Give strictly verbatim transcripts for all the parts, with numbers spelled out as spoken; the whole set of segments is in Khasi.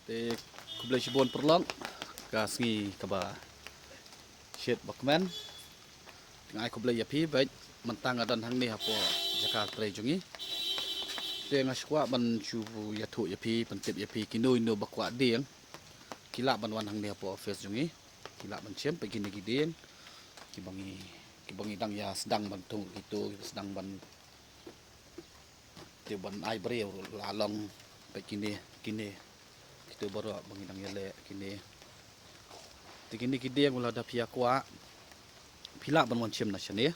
Te khublei shibun paralok, ka sngi kaba shit ba kmen. Nga ai khublei ïa phi bad mynta nga don hangne hapoh jaka trei jong ngi. Te nga sngewkwah ban shu ïathuh ïa phi, pyntip ïa phi kino kino ba kwah dieng, ki lah ban wan hangne hapoh office jong ngi. Ki lah ban shim, peit kine ki dieng kiba ngi, kiba ngi dang ïa sdang ban thung, kito kiba sdang ban, te ban ai briew la long. Peit kine, kine, kito baroh ba ngi dang ïaleh kine. Te kine ki dieng, lada phi ïa kwah, phi lah ban wan shim na shane.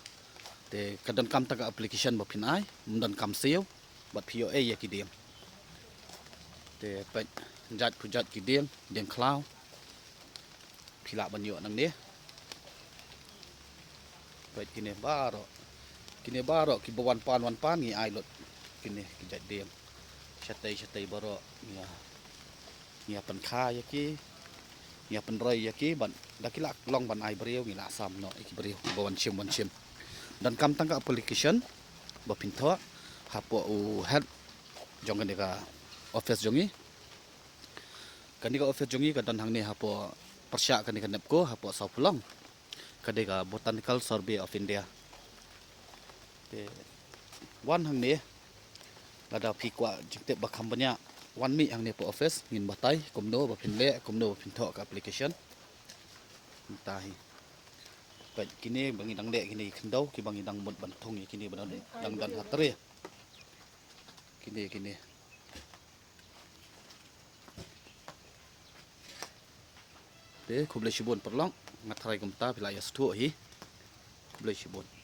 Te ka donkam tang ka application ba phin ai, ym donkam siew, bad phi ïoh ei ïa ki dieng. Te peit, jait pa jait ki dieng, dieng khlaw. Phi lah ban ïoh nangne. Peit kine baroh. Kine baroh kiba wan pan wan pan ngi ai lut. Kine ki jait dieng. Shatei shatei baroh ngi ïa, ngi ïa pynkha ïa ki, ngi ïa pynroi ïa ki, ban da ki lah long ban ai briew, ngi lah sam noh ïa ki briew kiba wan shim, wan shim. Donkam tang ka application ba phin thoh hapoh u head jong kane ka office jong ngi. Kane ka office jong ngi ka don hangne hapoh pyrshah kane ka NEEPCO, hapoh Sawphlong. Ka dei ka Botanical Survey of India. Te wan hangne, lada phi kwah jingtip ba kham bniah, wan mih hangne hapoh office, ngin batai kumno ba phin leh, kumno ba phin thoh ka application. Mynta hi, peit kine ba ngi dang leh, kine ki khyndew kiba ngi dang mut ban thung ïa kine ba dang, dang don ha tre. Kine, kine. Te khublei shibun paralok, nga tharai kumta phi la ïa sngewthuh hi. Khublei shibun.